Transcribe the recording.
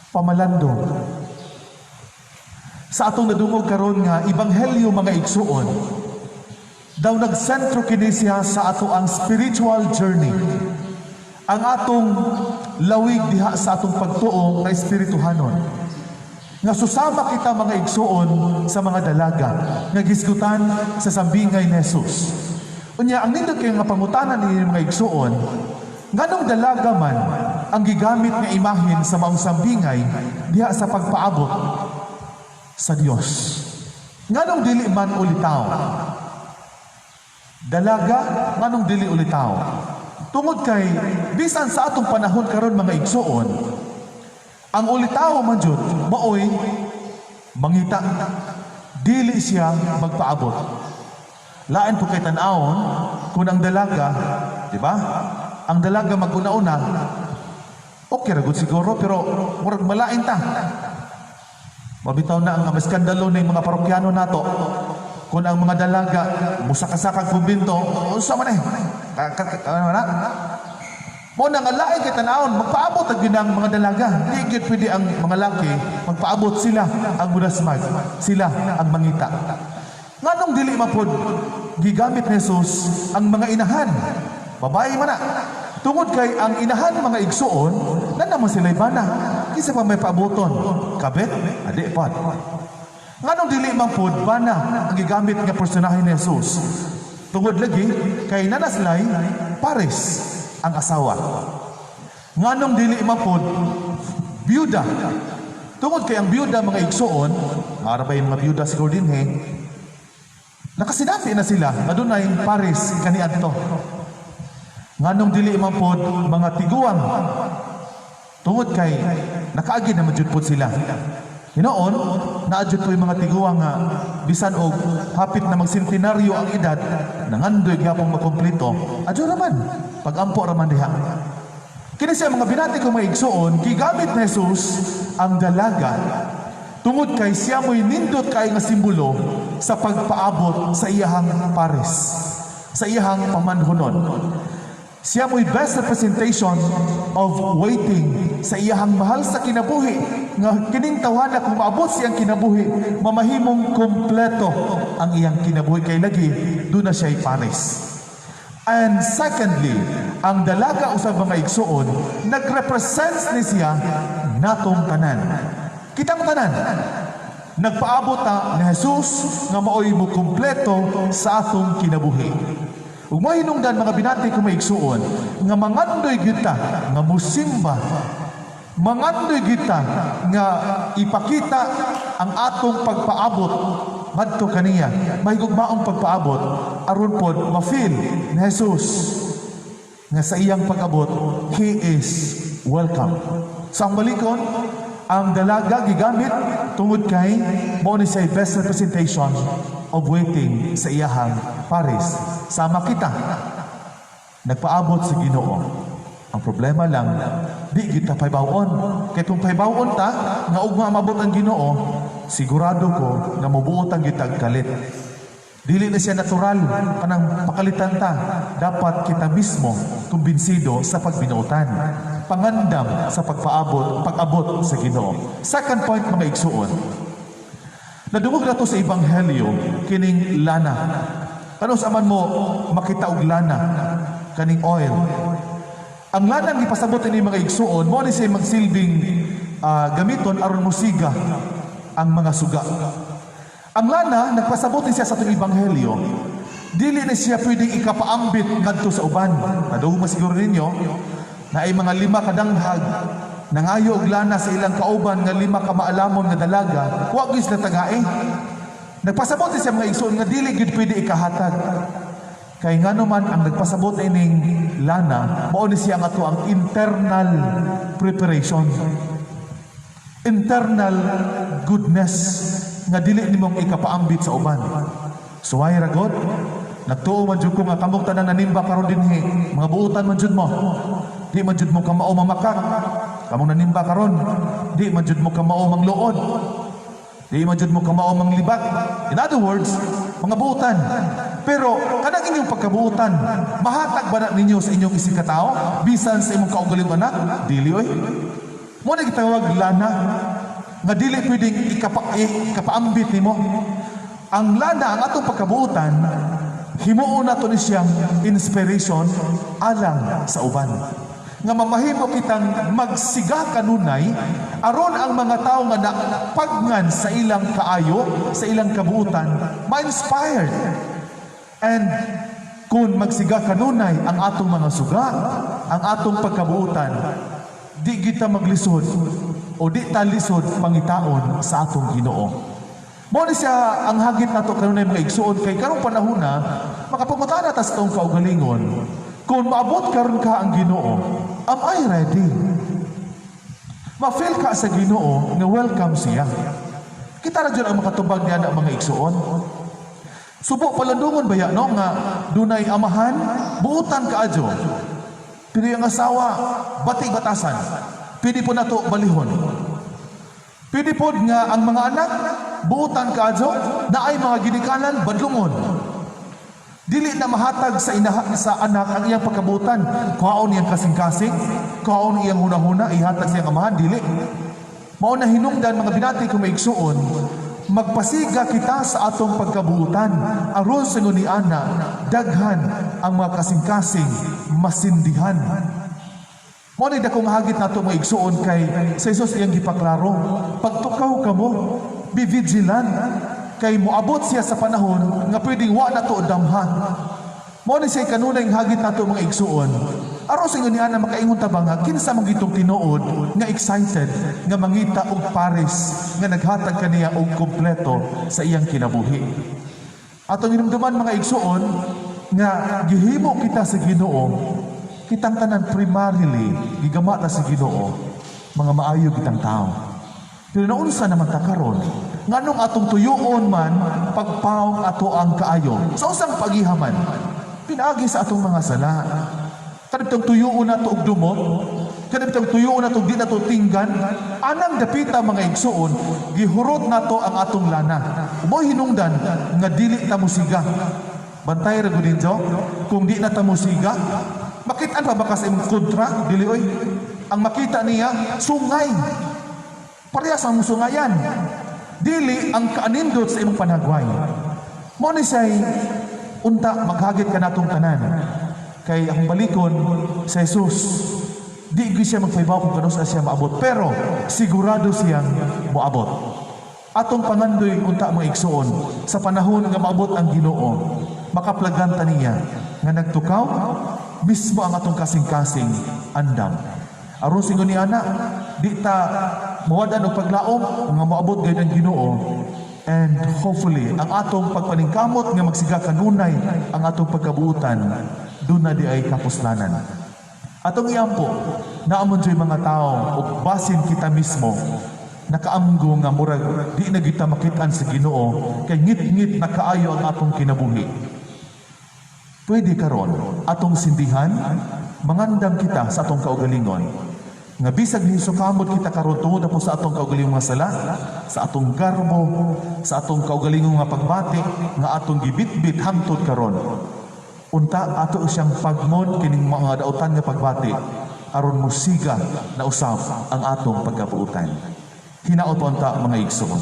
Pamalandong. Sa atong nadungog karon nga ebanghelyo, mga igsuon, daw nagsentro kini siya sa ato ang spiritual journey. Ang atong lawig diha sa atong pagtuo nga espirituhanon. Nga susama kita, mga igsuon, sa mga dalaga nga gisgutan sa sambingay ni Jesus. Unya, ang nindot kay nga pangutana ninyo, mga igsuon, nganong dalaga man ang gigamit nga imahen sa maong sambingay diha sa pagpaabot sa Dios? Nganong dili man ulitaw? Dalaga, nganong dili ulitaw? Tungod kay bisan sa atong panahon karon, mga igsuon, ang ulitaw man jud maoy mangita. Dili siya magpaabot. Lain po kay tan-awon kung ang dalaga, di ba? Ang dalaga maguna-una, okay ra gud siguro, pero murag malain ta. Mabitaw na ang eskandalo ng mga parokyano nato. Kung ang mga dalaga musaka-sakag kumbinto, unsa man eh? Ano na? Mo na nga lain kay tan-awon, magpaabot ang ginang mga dalaga. Di gyud pwede ang mga laki magpaabot, sila ang mudasmag, sila ang mangita. Nganong dili mapod gigamit ni Jesus ang mga inahan? Babae man na. Tungod kay ang inahan, mga igsuon, na naman sila'y bana. Kinsa pa may paabuton? Kabet? Adi pa. Nganong dili man pod bana ang gigamit nga personahe ni Jesus? Tungod lagi kay nanaslay pares ang asawa. Nganong dili man pod byuda? Tungod kay ang byuda, mga igsuon, ara ba yung mga byuda siguro dinhi, nakasinati na sila nga dunay pares kaniadto. Nganong dili man pod mga tiguang? Tungod kay nakaagi naman jud pod sila. Hinoon, naa jud po yung mga tiguang nga bisan og hapit na magsentenaryo ang edad, nangandoy gyapon makompleto. Adyo raman, pagampo raman diha. Kini siya, mga binati ko mga igsuon, gigamit ni Jesus ang dalaga tungod kay siya mo'y nindot kay nga simbolo sa pagpaabot sa iyahang pares, sa iyahang pamanhunon. Siya mo'y best representation of waiting sa iyahang mahal sa kinabuhi nga kining tawhana, kung maabot siyang kinabuhi, mamahimong kompleto ang iyang kinabuhi kay lagi duna siya'y pares. And secondly, ang dalaga usab, mga igsuon, nagrepresents ni siya natong tanan. Kitang tanan. Nagpaabot ta ni Jesus nga maoy mo kumpleto sa atong kinabuhi. Ug mo hinungdan, mga binati ko mga igsuon, nga mangandoy gyud ta nga musimba, mangandoy gyud ta nga ipakita ang atong pagpaabot ngadto kaniya, mahigugmaong pagpaabot, aron pod ma-feel ni Jesus nga sa iyang pag-abot, he is welcome. Sa ang balikon, ang dalaga gigamit tungod kay mao ni siya best representation of waiting sa iyahang pares. Sama kita, nagpaabot sa Ginoo. Ang problema lang, di kita paybawon. Kay kung paybawon ta, nga ugma mabot ang Ginoo, sigurado ko nga mubuotan kita kalit. Dili na siya natural kanang pakalitan ta. Dapat kita mismo kumbinsido sa pagbinuotan. Pangandam sa pagpaabot, pag-abot sa Ginoo. Second point, mga igsuon. Nadungog na to sa ebanghelyo kining lana. Kanus-a man mo makita og lana, kaning oil? Ang lanang gipasabot ini, mga igsuon, mo ni siya magsilbing gamiton aron musiga ang mga suga. Ang lana, nagpasabot ni siya sa atong ebanghelyo, dili na siya pwedeng ikapaambit ngadto sa uban. Nadungog mo siguro ninyo na ay mga lima kadanghag nangayo og lana sa ilang kauban nga lima ka maalamon nga dalaga, wa gyud sila tagae. Nagpasabot siya, mga igsuon, nga dili gyud pwede ikahatag. Kay ngano man ang nagpasabot ining lana, mao ni siya ang ato ang internal preparation. Internal goodness nga dili nimong ikapaambit sa uban. Suway ra god. Nagtuo man jud ko nga kamong tanan nanimba karon dinhi, mga buutan man jud mo. Di man jud mo kamao mamakak. Kamong nanimba karon, di man jud mo kamao mangluod. Di man jud mo kamao manglibak. In other words, mga buutan. Pero kanang inyong pagkabuutan, mahatag ba na ninyo sa inyong isigkatao? Bisan sa imong kaugalingong anak? Dili oy. Mao na gitawag lana nga dili pwedeng ikapaambit nimo. Ang lana, ang atong pagkabuotan, himuon nato ni siyang inspiration alang sa uban. Nga mamahimo kitang magsiga kanunay aron ang mga tao nga napagnan sa ilang kaayo, sa ilang kabuutan, ma-inspired. And kung magsiga kanunay ang atong mga suga, ang atong pagkabuutan, di kita maglisod o di ta lisod pangitaon sa atong Ginoo. Mao ni siya ang hagit nato kanunay, mga igsuon, kay karong panahon na makapangutana ta sa atong kaugalingon, kung maabot karon ka ang Ginoo, am I ready? Ma-feel ka sa Ginoo nga welcome siya. Kita ra jud ang makatubag niya na, mga igsuon. Subo palandungon baya, no, nga dunay amahan, buutan kaayo. Pero yung asawa, bati batasan. Pwede po nato balihon. Pwede po nga ang mga anak, buutan kaayo, naay mga ginikanan, badlungon. Dili na mahatag sa inaha, sa anak ang iyang pagkabutan. Kuhaon iyang kasing-kasing, kuhaon iyang hunahuna, ihatag sa iyang amahan, dili. Mao na hinungdan, mga binati kong maigsuon, magpasiga kita sa atong pagkabuutan aron sa nguni ana daghan ang mga kasing-kasing masindihan. Mao ni dakong hagit nato, mga igsuon, kay sa Jesus iyang gipaklaro, pagtukaw kamo, be vigilant kay moabot siya sa panahon nga pwedeng wa na to damha. Mao ni siya kanunay hagit nato, mga igsuon. Aron sa ingon niana makaingon ta ba nga kinsa man gitong tinuod nga excited nga mangita og pares nga naghatag kaniya og kompleto sa iyang kinabuhi. Atong hinumduman, mga igsuon, nga gihimo kita sa Ginoo, kitang tanan primarily gigama ta sa Ginoo, mga maayo kitang tao. Pero naunsa naman ta karon? Nganong atong tuyuon man pagpaong ato ang kaayo? Sa unsang pagihaman? Pinaagi sa atong mga sala. Kanitong tuyuon nato og dumot, kanitong tuyuon nato og di nato tinggan, anang dapita, mga igsuon, gihurot nato ang atong lana. Mo hinungdan nga dili ta musiga. Bantay ra gud ninyo, kung di na ta musiga, makitaan pa ba ka sa imong kontra? Dili oy. Ang makita niya, sungay. Parehas ang sungayan. Dili ang kaanindot sa imong panagway. Mo ni siya'y unta maghagit ka natong tanan. Kay akong balikon sa Jesus, di gyud siya magpahibaw kung kanus-a siya maabot. Pero sigurado siyang moabot. Atong pangandoy unta, mga igsuon, sa panahon nga maabot ang Ginoo, makaplagan ta niya nga nagtukaw mismo ang atong kasing-kasing andam. Aron singon ni ana, di ta mawad-an og paglaom nga moabot gayud ang Ginoo, and hopefully ang atong pagpaningkamot nga magsiga kanunay ang atong pagkabuutan duna diay kapuslanan. Atong iampo, naa man dyo'y mga tao o basin kita mismo nakaamgo nga murag di na kita makitaan sa Ginoo kay ngit-ngit na kaayo ang atong kinabuhi. Pwede karon atong sindihan, mangandam kita sa atong kaugalingon nga bisag nisukamot kita karon tungod na po sa atong kaugalingong mga sala, sa atong garbo, sa atong kaugalingong nga pagbati nga atong gibitbit hangtod karon. Unta ato siyang pagmon kining mga dautan nga pagbati aron musiga na usab ang atong pagkabuutan. Hinaot unta, mga igsoon.